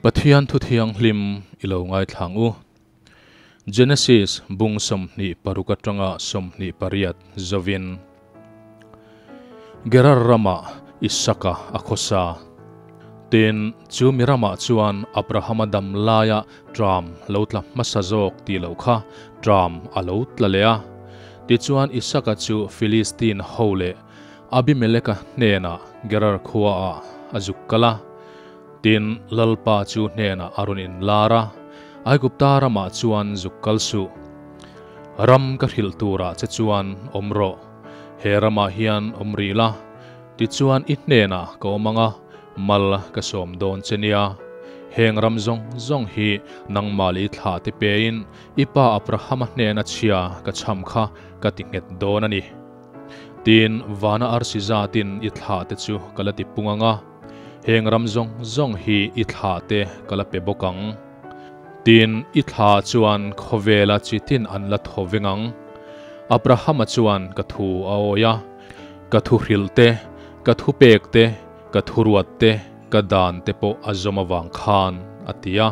Pathian thu thianghlim i lo ngaithla ang u. Genesis bung 26 atanga 28 zovin. Gerar ramah Isaka a khawsa. Tin, chu mi ramah chuan Abrahama dam laia tram lo tla hmasa zawk tih loh kha tram a lo tla leh a. Tichuan Isaka chu Philistine ho leh Abimeleka hnenah Gerar khuaah a zuk kal a. Tin, Lalpa chu hnenah a rawn inlar a, Aigupta ramah chuan zuk kal suh. Ram ka hrilh turah che chuan awm rawh. He ramah hian awm rih la, tichuan i hnenah ka awm ang a, mal ka sawm dawn che nia. Heng ram zawng zawng hi nangmah leh i thlah te pein i pa Abrahama hnena chhia ka chham kha ka ti nghet dawn a ni. Tin, vana arsi zatin i thlah te chu ka la ti pung ang a, Heng ram zawng zawng hi i thla te ka la pe bawk ang. Tin, i thla chuan khawvela chi tin an la thaw veng ang. Abrahama chuan ka thu a awi a, ka thu hrilh te, ka thu pek te, ka thuruat te, ka dan te pawh a zawm avang khan, a ti a.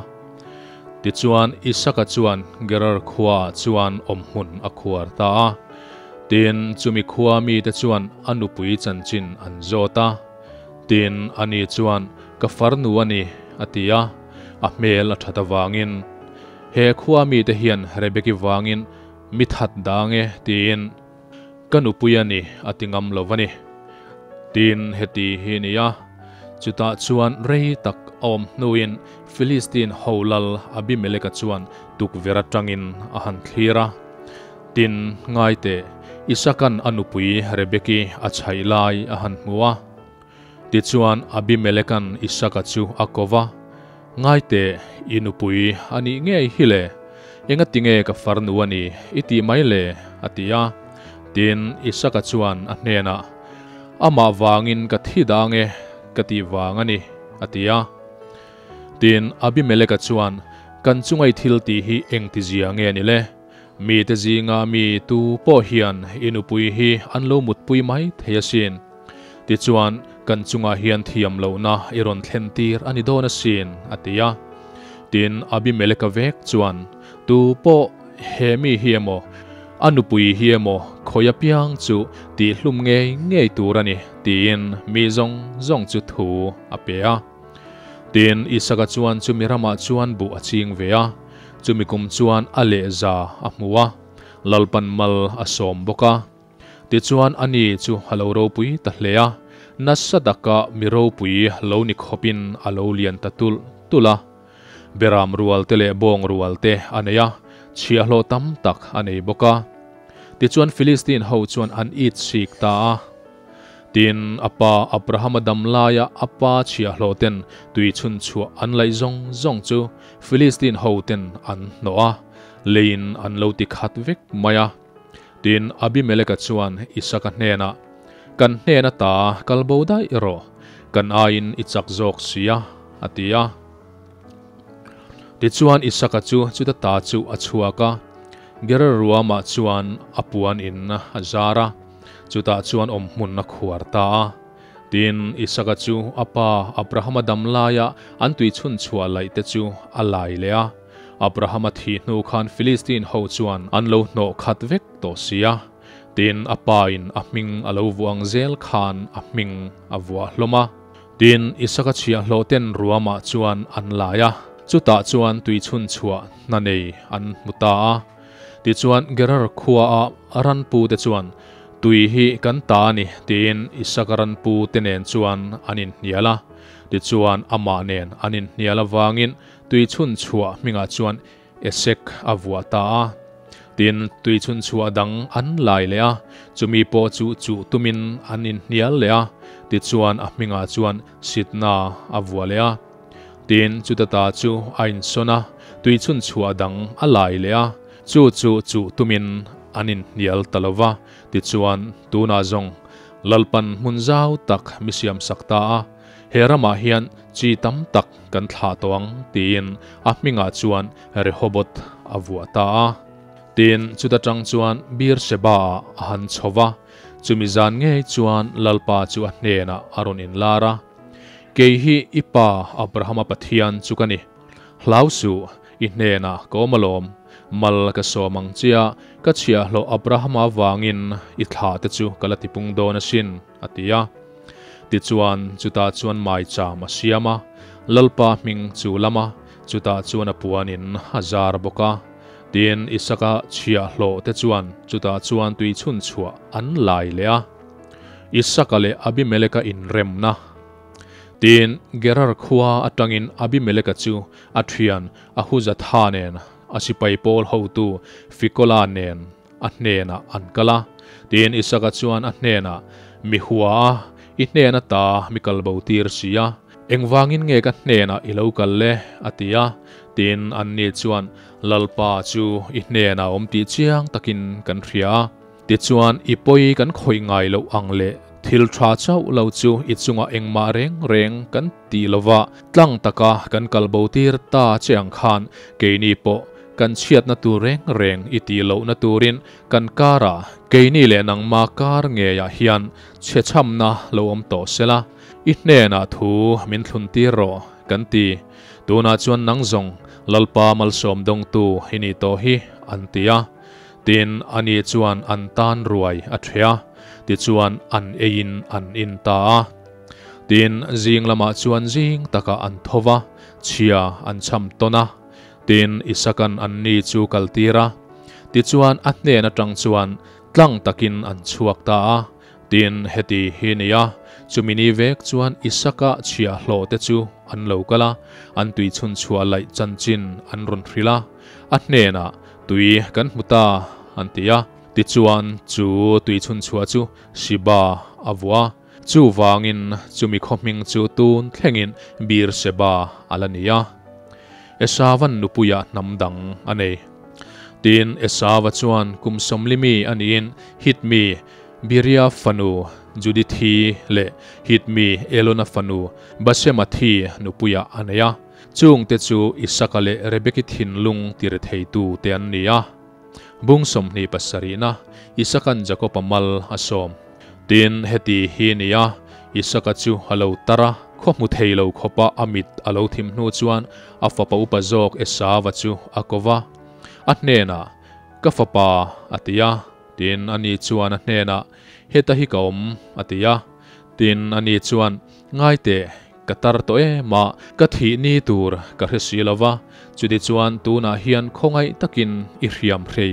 Tichuan, Isaka chuan Gerar khuaah chuan awmhmun a khuar ta a. Tin, chumi khua mite chuan a nupui chanchin an zawt a. Tin, ani chuan, Ka farnu a ni, a ti a. A hmel a that avangin, He khua mite hian Rebeki vangin mi that dang e, tiin, Ka nupui a ni, a ti ngam lo va ni. Tin, heti hi a ni a, chutah chuan rei tak a awm hnuin Philistine ho lal Abimeleka chuan tukverh atangin a han thlir a. Tin, ngai teh, Isakan a nupui Rebeki a chhaih lai a han hmu a. Tichuan, Abimelekan Isaka chu a ko va, Ngai teh, i nupui a nih ngei hi le? Engatinge ka farnu a ni i tih mai le? a ti a. Tin, Isaka chuan a hnenah, Amah vangin ka thi dang e, ka tih vang a ni, a ti a. Tin, Abimeleka chuan, Kan chunga i thil tih hi engtizia nge ni le? Mite zinga mi tu pawh hian i nupui hi an lo mutpui mai thei asin. Tichuan, kan chungah hian thiam lohna i rawn thlen tir a ni dawn asin, a ti a. Tin, Abimeleka vek chuan, Tu pawh he mi hi emaw, a nupui hi emaw khawi apiang chu tihhlum ngei ngei tur a ni, tiin mi zawng zawng chu thu a pe a. Tin, Isaka chuan chumi ramah chuan buh a ching ve a. Chumi kum chuan a lehza a hmu a, Lalpan mal a sawm bawk a. Tichuan ani chu a lo ropui ta hle a, nasa taka mi ropui lo ni khawpin a lo lian ta tulh tulh a. Beram rual te leh bawng rual te a nei a, chhiahhlawh tam tak a nei bawk a. Tichuan Philistine ho chuan an it sik ta a. Tin, a pa Abrahama dam laia a pa chhiahhlawhten tui chhun chhuah an laih zawng zawng chu Philistine hoten an hnawh a, leiin an lo ti khat vek mai a. Tin, Abimeleka chuan Isaka hnenah, Kan hnen ata kal bo daih rawh, kan aiin i chak zawk si a, a ti a. Tichuan Isaka chu chuta ta chu a chhuak a, Gerar ruamah chuan a puan in a zar a. Chutah chuan awmhmun a khuar ta a. Tin, Isaka chu a pa Abrahama dam laia an tui chhun chhuah laih te chu a lai leh a. Abrahama thih hnu khan Philistine ho chuan an lo hnawh khat vek tawh si a. Tin, a pa in a hming a lo vuah ang zel khan a hming a vuah hlawm a. Tin, Isaka chhiahhlawh ten ruamah chuan an lai a, chutah chuan tui chhun chhuah hna nei an hmu ta a. Tichuan, Gerar khuaa a ranpute chuan, Tui hi kan ta a ni, tiin Isaka ranpute nen chuan an inhnial a. Tichuan, amah nen an inhnial avangin tui chhun chhuah hmingah chuan Esek a vuah ta a. Tin, tui chhun chhuah dang an lai leh a, chumi pawh chu chuh tumin an inhnial leh a. Tichuan, a hmingah chuan Sitna a vuah leh a. Tin, chuta ta chu a insawn a, tui chhun chhuah dang a lai leh a, chu chu chuh tumin an inhnial ta lo va. Tichuan, tunah zawng Lalpan hmun zau tak mi siamsak ta a, he ramah hian chi tam tak kan thlah tawh ang, tiin a hmingah chuan Rehoboth a vuah ta a. Tin, chuta tang chuan Beersheba-ah a han chho va, chumi zan ngei chuan Lalpa chu a hnenah a rawn inlar a. Kei hi i pa Abrahama Pathian chu ka ni. Hlau suh, i hnenah ka awm alawm. Mal ka sawm ang che a, ka chhiahhlawh Abrahama avangin i thlahte chu ka la tipung dawn asin, a ti a. Tichuan, chutah chuan maicham a siam a, Lalpa hming chu lam a, chutah chuan a puanin a zar bawk a. Tin, Isaka chhiahhlawh te chuan chutah chuan tui chhunchhuah an lai leh a. Isaka leh Abimeleka inremna. Tin, Gerar khua atangin Abimeleka chu a thian Ahuzatha nen a sipai pawl hotu Fikola nen a hnenah an kal a. Tin, Isaka chuan a hnenah, Mi hua a, i hnen ata mi kal bo tir si a, engvangin nge ka hnenah i lo kal le? a ti a. Tin, anni chuan, Lalpa chu i hnenah awm tih chiang takin kan hria a. Tichuan, i pawi kan khawih ngai loh ang leh thil tha chauh lo chu i chungah engmah reng reng kan tih lova tlang taka kan kal bo tir ta che ang khan keini pawh kan chhiatna tur reng reng i tih lohna turin kan karah keini leh nangma kar ngeiah hian chhechhamna lo awm tawh sela, i hnenah thu min thlun tir rawh kan ti. Tunah chuan nang zawng Lalpa malsawm dawngtu i nih tawh hi an ti a. Tin, ani chuan an tan ruai a ṭheh a, tichuan an eiin an in ta a. Tin, zing lamah chuan zing takah an tho va, chhia an cham tawn a. Tin, Isakan anni chu kaltir a, tichuan a hnen aṭang chuan tlang takin an chhuak ta a. Tin, heti hi ni a, chumi ni vek chuan Isaka chhiahhlawh te chu an lo kal a, an tui chhunchhuah laih chanchin an rawn hrilh a, a hnenah, Tui kan hmu ta, an ti a. Tichuan, chu tui chhunchhuah chu Shiba a vuah a. Chuvangin chumi khaw hming chu tun thlengin Beer-sheba a la ni a. Esavan nupuiah hnam dang a nei. Tin, Esava chuan kum sawmlimi a niin Hitmi Biria fanu Judithi leh Hitmi Elona fanu Basemathi nupuiah a nei a. Chungte chu Isaka leh Rebeki thinlung ti retheitu te an ni a. Bung 27na, Isaka'n Jakoba mal a sawm. Tin, heti hi ni a, Isaka chu a lo tar a, khaw hmu thei lo khawpa a mit a lo thim hnu chuan a fapa upa zawk Esauva chu a ko va. A hnenah, Ka fapa, a ti a. Tin, ani chuan a hnenah, Heta hi ka awm, a ti a. Tin, ani chuan, Ngaiteh, Ka tar tawh em a, ka thih ni tur ka hre si lo va, chuti chuan tunah hian khawngaih takin i hriam hrei,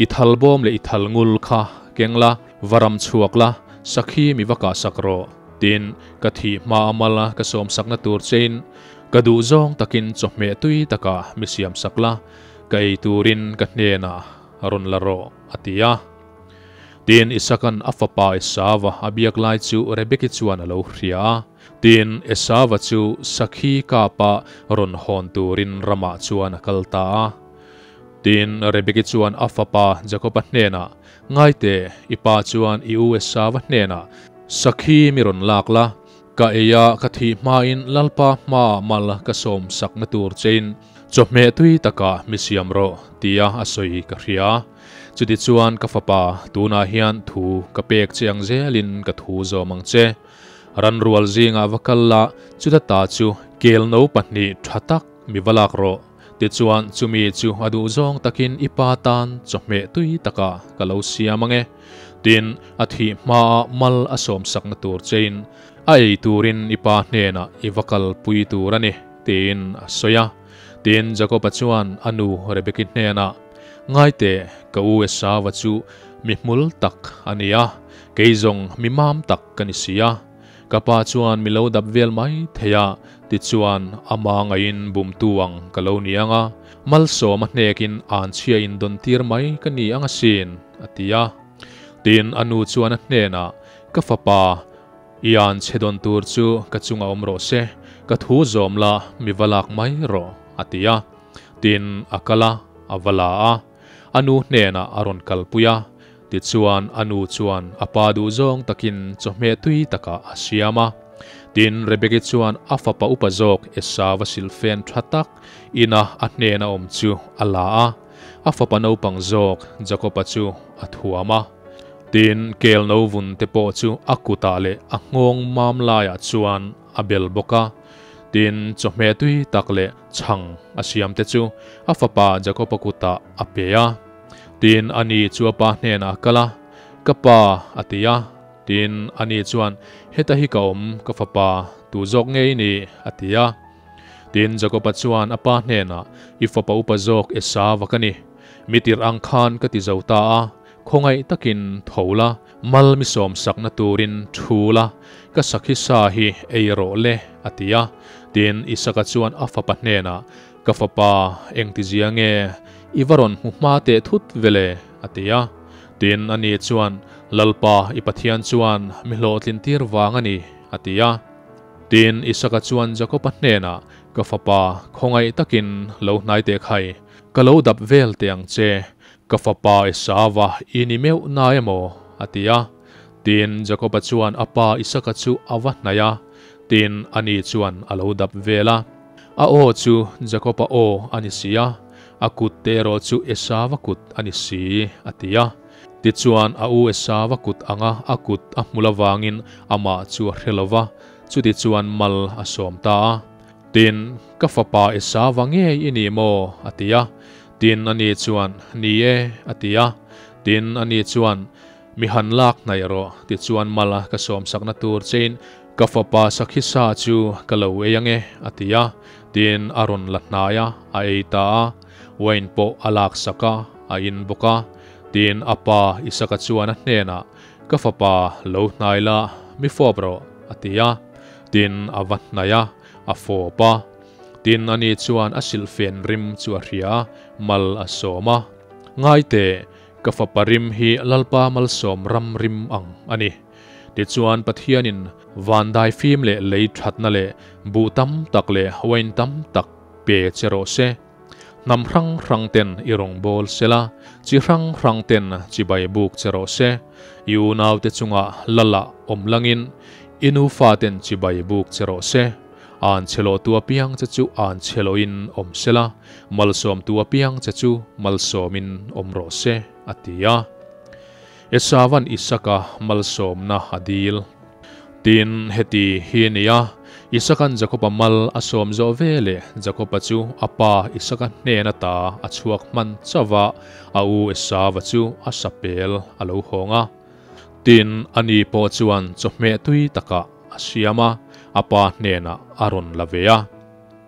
i thal bawm leh i thal ngul kha keng la, va ram chhuak la, sakhi mi va kah sak rawh. Tin, ka thih hma a mal ka sawm sakna tur chein ka duh zawng takin chawhmeh tui takah mi siam sak la, ka ei turin ka hnenah rawn la rawh, a ti a. Tin, Isakan a fapa Esauva a biak lai chu Rebeki chuan a lo hria a. Tin, Esauva chu sakhi kapa rawn hawn turin ramah chuan a kal ta a. Tin, Rebeki chuan a fapa Jakoba hnenah, Ngaite, i pa chuan i u Esauva hnenah sakhi mi rawn lak la, ka ei a, ka thih hmain Lalpa hmaah mal ka sawm sakna tur chein chawhmeh tui takah mi siam rawh, tia a sawi ka hria. Chutichuan ka fapa, tunah hian thu ka pek che ang zelin ka thu zawm ang che. Ranrual zingah va kal la, chuta ta chu kel no pahnih tha tak mi va lak rawh. Tichuan chumi chu a duh zawng takin i pa tan chawhmeh tui takah ka lo siam ang e. Tin, a thih hmaah mal a sawmsakna tur chein a ei turin i pa hnenah i va kalpui tur a ni, tiin a sawi a. Tin, Jakoba chuan a nu Rebeki hnenah, Ngaite, ka u Esauva chu mi hmul tak a ni a, kei zawng mi mam tak ka ni si a. Ka pa chuan mi lo dap vel mai thei a, tichuan ama ngaiin bumtu ang ka lo ni ang a, malsawm a hnekin anchhia indawn tir mai ka ni ang asin, a ti a. Tin, a nu chuan a hnenah, Ka fapa, i anchhe dawn tur chu ka chungah awm rawh se, ka thu zawm la, mi va lak mai rawh, a ti a. Tin, a kal a, a va la a. A nu hnenah a rawn kalpui a. Tichuan, a nu chuan a pa duhzawng takin chawhmeh tui takah a siam a. Tin, Rebeki chuan a fapa upa zawk Esau a silhfen tha tak ina a hnena awm chu a la a. A fapa naupang zawk Jakoba chu a thuam a. Tin, kel no vun te pawh chu a kutah leh a nghawng mam laiah chuan a bel bawk a. Tin, chawhmeh tui tak leh chhang a siam te chu a fapa Jakoba kutah a pe a. Tin, ani chu a pa hnenah a kal a, Ka pa, a ti a. Tin, ani chuan, Heta hi ka awm, ka fapa, tu zawk ngei i nih? a ti a. Tin, Jakoba chuan a pa hnenah, I fapa upa zawk Esau-a ka ni. Mi tirh ang khan ka ti zo ta a, khawngaih takin tho la, mal mi sawm sakna turin thu la, ka sakhi sa hi ei rawh le, a ti a. Tin, Isaka chuan a fapa hnenah, Ka fapa, engtizia nge i va rawn hmu hma teh thut ve le? a ti a. Tin, ani chuan, Lalpa, i Pathian chuan mi hlawhtlin tir vang a ni, a ti a. Tin, Isaka chuan Jakoba hnenah, Ka fapa, khawngaih takin lo hnai teh khai. Ka lo dap vel teh ang che, ka fapa Esauva i ni meuh na emaw? a ti a. Tin, Jakoba chuan a pa Isaka chu a va hnaih a, tin, ani chuan a lo dap vel a. A aw chu Jakoba aw a ni si a, a kut te erawh chu Esauva kut a ni si, a ti a. Tichuan, a u Esauva kut anga a kut a hmul avangin amah chu a hre lo va, chutichuan mal a sawm ta a. Tin, Ka fapa Esauva ngei i ni maw? a ti a. Tin, ani chuan, Ni e, a ti a. Tin, ani chuan, Mi han lak hnaih rawh, tichuan mala ka sawmsakna tur chein ka fapa Sakhisa chu ka lo ei ang e, a ti a. Tin, a rawn la hnai a, a ei ta a. Wine pawh a laksak a, a in bawk a. Tin, a pa Isaka chuan a hnenah, Ka fapa, lo hnai la, mi fawp rawh, a ti a. Tin, a va hnaih a, a fawp a. Tin, ani chuan a silhfen rim chu a hria a, mal a sawm a. Ngaiteh, ka fapa rim hi Lalpa malsawm ram rim ang a ni. Tichuan, Pathianin vandai fim leh lei thatna leh buh tam tak leh wine tam tak pe che rawh se. Hnam hrang hrang ten i rawngbâwl se la, chi hrang hrang ten chibai bûk che rawh se. I unaute chungah lala awm langin i nufa ten chibai bûk che rawh se. An chhe lawhtu apiang che chu an chhe lawhin awm se la, malsawmtu apiang che chu malsawmin awm rawh se, a ti a. Esauva'n Isaka malsawmna a dil. Tin, heti hi a ni a, Isaka'n Jakoba mal a sawm zawh ve leh Jakoba chu a pa Isaka hnen ata a chhuak hman chauh va, a u Esauva chu a sapel a lo hawng a. Tin, ani pawh chuan chawhmeh tui takah a siam a, a pa hnenah a rawn la ve a.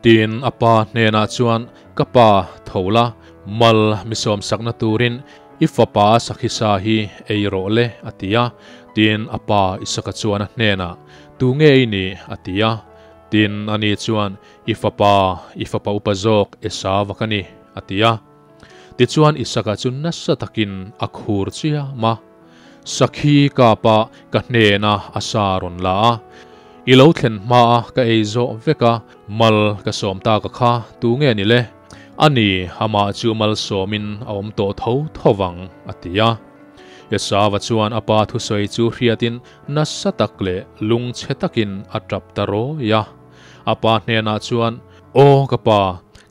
Tin, a pa hnenah chuan, Ka pa, tho la, mal mi sawmsakna turin i fapa Sakhisa hi ei rawh le, a ti a. Tin, a pa Isaka chuan a hnenah, Tu nge i nih? a ti a. Tin, ani chuan, I fapa, i fapa upa zawk Esauva ka ni, a ti a. Tichuan Isaka chu nasa takin a khur chiam a. Sakhi kapa ka hnena a sa rawn la a, I lo thlen hma a ka ei zawh vek a, mal ka sawm ta ka kha tu nge ni le? A ni, amah chu malsawmin a awm tawh tho tho vang, a ti a. Esauva chuan a pa thusawi chu hriatin nasa tak leh lungchhe takin a tap ta rawi a. A pa hnenah chuan, Aw ka pa,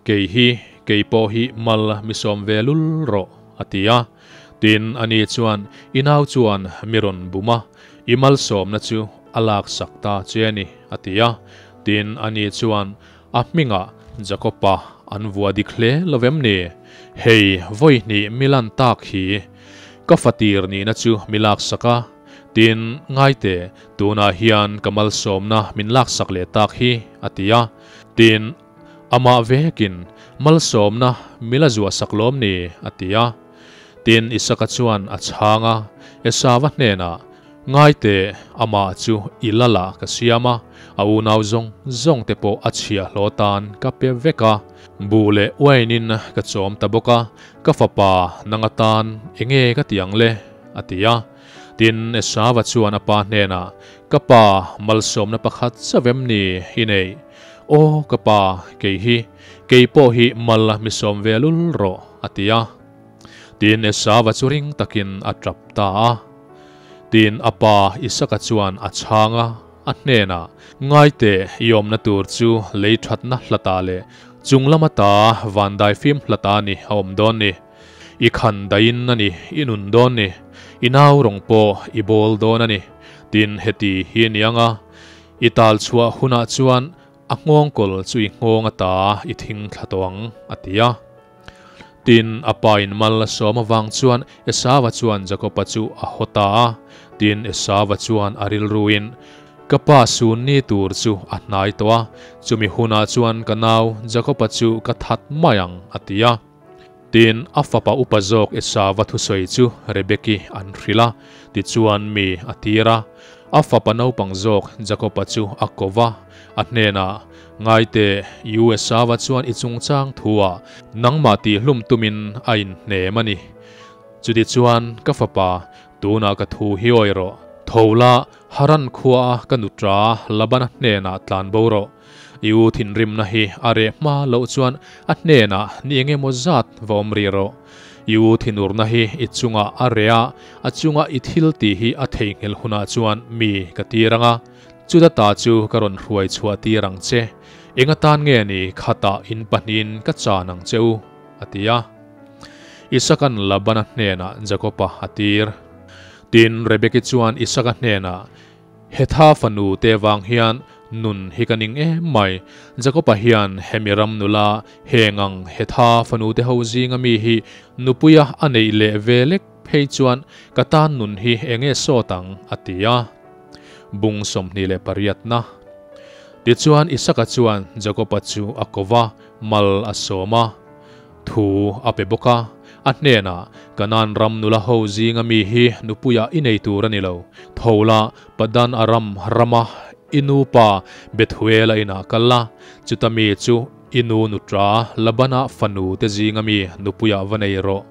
kei hi, kei pawh hi mal mi sawm ve lul rawh, a ti a. Tin, ani chuan, I nau chuan mi rawn bum a, i malsawmna chu a laksak ta che a ni, a ti a. Tin, ani chuan, A hmingah Jakob-a an vuah dik hle lo vem ni? Hei, vawi hnih mi lan tak hi ka fatir nihna chu mi laksak a. Tin, ngaite, tunah hian ka malsawmna min laksak leh tak hi, a ti a. Tin, Amah vekin, Malsawmna mi la zuahsak lawm ni? a ti a. Tin, Isaka chuan a chhang a, Esauva hnenah, Ngaite, amah chu i lala ka siam a, a unau zawng zawngte pawh a chhiahhlawh tan ka pe vek a, buh leh uainin ka chawm ta bawk a, ka fapa nang atan enge ka ti ang le? a ti a. Tin, Esauva chuan a pa hnenah, Ka pa, malsawmna pakhat chauh em ni i neih? Aw ka pa, kei hi, kei pawh hi mal mi sawm ve lul rawh, a ti a. Tin, Esauva chu ring takin a tap ta a. Tin, a pa Isaka chuan a chhang a, a hnenah, Ngaiteh, i awmna tur chu lei thatna hlatah leh chung lama ta van daifim hlata ni a awm dawn ni. I khan daihin a ni i nun dawn ni, i nau rawng pawh i bawl dawn a ni. Tin, heti hi a ni ang a, i tal chhuah hunah chuan a nghawngkawl chu i nghawng ata i thing thla tawh ang, a ti a. Tin, a pa in mal a sawm avang chuan Esauva chuan Jakoba chu a haw ta a. Tin, Esauva chuan a rilruin, Ka pa sun ni tur chu a hnai tawh a, chumi hunah chuan ka nau Jakoba chu ka that mai ang, a ti a. Tin, a fapa upa zawk Esauva thusawi chu Rebeki an hrilh a, tichuan mi a tir a. A fapa naupang zawk Jakoba chu a ko va, a hnenah, Ngaite, U Esauva chuan i chungchang thu-ah nangmah tihhlum tumin a inhnem a ni. Chutichuan, ka fapa, tunah ka thu hi awi rawh. Tho la, Haran khuaa ka nutra Labana hnenah tlan bo rawh. I u thinrimna hi a reh hma loh chuan a hnenah ni eng emaw zat va awm rih rawh. I u thinurna hi i chungah a reh a, a chunga i thil tih hi a theihnghilh hunah chuan mi ka tir ang a, chuta ta chu ka rawn hruai chhuah tir ang che. Eng atan nge ni khatah in pahnihin ka chan ang che u? a ti a. Isaka'n Labana hnenah Jakoba a tir. Tin, Rebeki chuan Isaka hnenah, Hetha fanu te vang hian nun hi ka ning em mai. Jakoba hian hemi ram nula heng ang Hetha fanu te ho zinga mi hi nupuia a neih leh ve lek phei chuan ka tan nun hi enge sawt ang a ti a. Bung 28 na. Tichuan Isaka chuan Jakoba chu a ko va, mal a sawm a. Thu a pe bawk a, a hnenah, Kanaan ram nula ho zinga mi hi nupuiah i nei tur a ni lo. Tho la, Padan Aram rama i nupa Bethuela inah kal la, chuta mi chu i nu nutra Labana fanu te zinga mi nupuiah va nei rawh.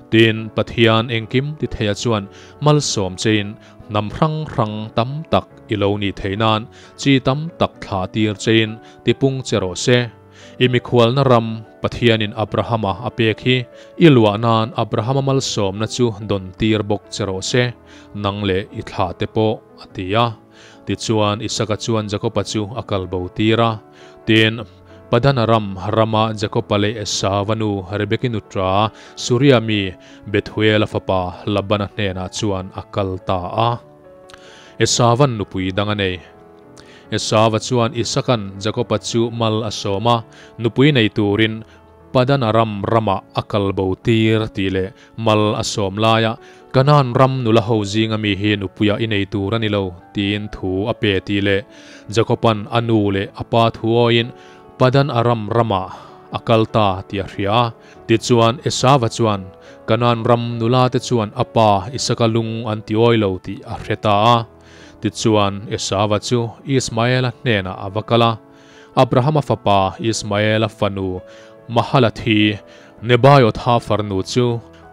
Tin, Pathian engkim ti theia chuan malsawm chein hnam hrang hrang tam tak i lo nih theih nan chi tam tak thlah tir chein tipung che rawh se. I mikhualna ram Pathianin Abrahama a pek hi i luah nan Abrahama malsawmna chu dawn tir bawk che rawh se, nang leh i thlah te pawh, a ti a. Tichuan Isaka chuan Jakoba chu a kal bo tir a. Tin, Padanaram rama Jakoba leh Esauva nu Rebeki nutra Suria mi Bethuela fapa Labana hnenah chuan a kal ta a. Esauva'n nupui dang a nei. Esauva chuan Isaka'n Jakoba chu mal a sawm a, nupui nei turin Padanaram ramah a kal bo tir tih leh mal a sawm laia Kanaan ram nula ho zinga mi hi nupuiah i nei tur a ni lo tiin thu a pe tih leh Jakoba'n a nu leh a pa thu awiin Padanaram ramah a kal ta tih a hria a. Tichuan Esauva chuan Kanaan ram nula te chuan a pa Isaka lung an ti awi lo tih a hre ta a. Tichuan, Esauva chu Ismaela hnenah a va kal a. Abrahama fapa Ismaela fanu Mahalathi, Nebaiotha farnu chu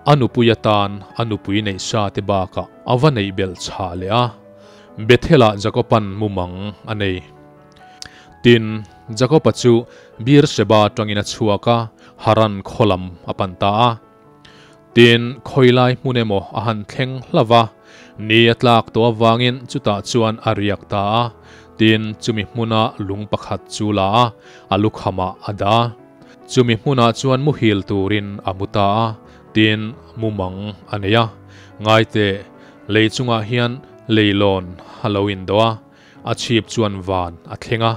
a nupui atan a nupui neih sa te bakah a va neih belh chhah leh a. Bethel-ah Jakoban mumang a nei. Tin, Jakoba chu Beer-sheba atangin a chhuak a, Haran khaw lam a pan ta a. Tin, khawilai hmun emaw a han thleng hlauh va, ni a tlak tawh avangin chutah chuan a riak ta a. Tin, chumi hmuna lung pakhat chu la a, a lukhamah a dah a. Chumi hmunah chuan muhil turin a mu ta a, tin, mumang a nei a. Ngaiteh, lei chungah hian leilawn a lo indawh a, a chhip chuan van a thleng a.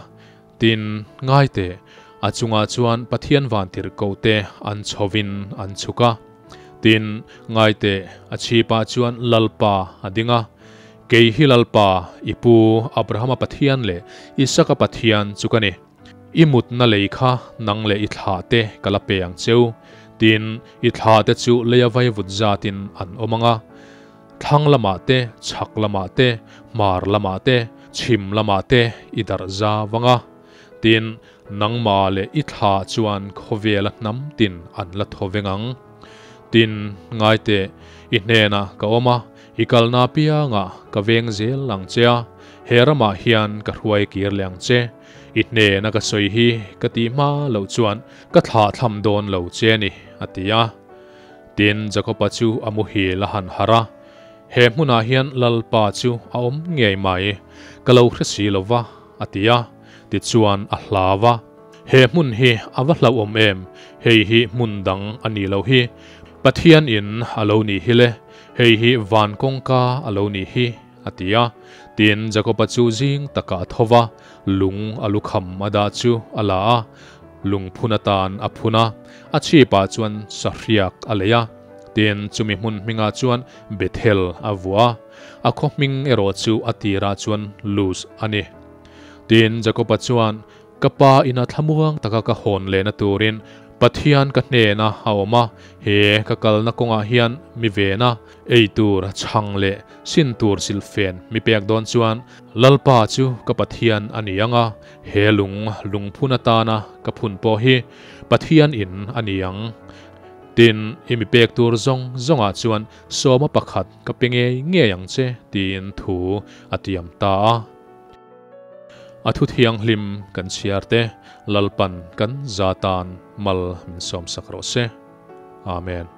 Tin, ngaiteh, a chungah chuan Pathian vantirhkoh te an chhovin an chhuk a. Tin, ngaiteh, a chhipah chuan Lalpa a ding a, Kei hi Lalpa, i pu Abrahama Pathian leh Isaka Pathian chu ka ni. I mutna lei kha nang leh i thlahte ka la pe ang cheu. Tin, i thlahte chu leia vaivut zatin an awm ang a. Thlang lamah te, chhak lamah te, hmar lamah te, chhim lamah te i darh za vang a. Tin, nangmah leh i thla chuan khawvela hnam tin an la thaw veng ang. Tin, ngaiteh, i hnenah ka awm a, i kalna apiangah ka veng zel ang che a, he ramah hian ka hruai kir leh ang che. I hnena ka sawi hi ka tih hma loh chuan ka thlahthlam dawn lo che a ni, a ti a. Tin, Jakoba chu a muhil a han harh a, He hmunah hian Lalpa chu a awm ngei mai, ka lo hre si lo va, a ti a. Tichuan a hlau a, He hmun hi a va hlauhawm em? Hei hi hmun dang a ni lo hi. Pathian in a lo nih hi le, hei hi van kawngka a lo nih hi, a ti a. Tin, Jakoba chu zing takah a tho va, lung a lukham a dah chu a la a, lungphun atan a phun a, a chhipah chuan sahriak a lei a. Tin, chumi hmun hmingah chuan Bethel a vuah a, a khaw hming erawh chu a tirah chuan Luz a ni. Tin, Jakoba chuan, Ka pa ina thlamuang taka ka hawn lehna turin Pathian ka hnena a awm a, he ka kalna kawngah hian mi vena, ei tur chhang leh sin tur silhfen mi pek dawn chuan Lalpa chu ka Pathian a ni ang a, he lung lungphun atana ka phun pawh hi Pathian in a ni ang. Tin, i mi pek tur zawng zawngah chuan sawma pakhat ka pe ngei ngei ang che tiin thu a tiam ta a. A thu thianghlim kan chhiar te Lalpan kan za tan mal min sawmsak rawh se. Amen.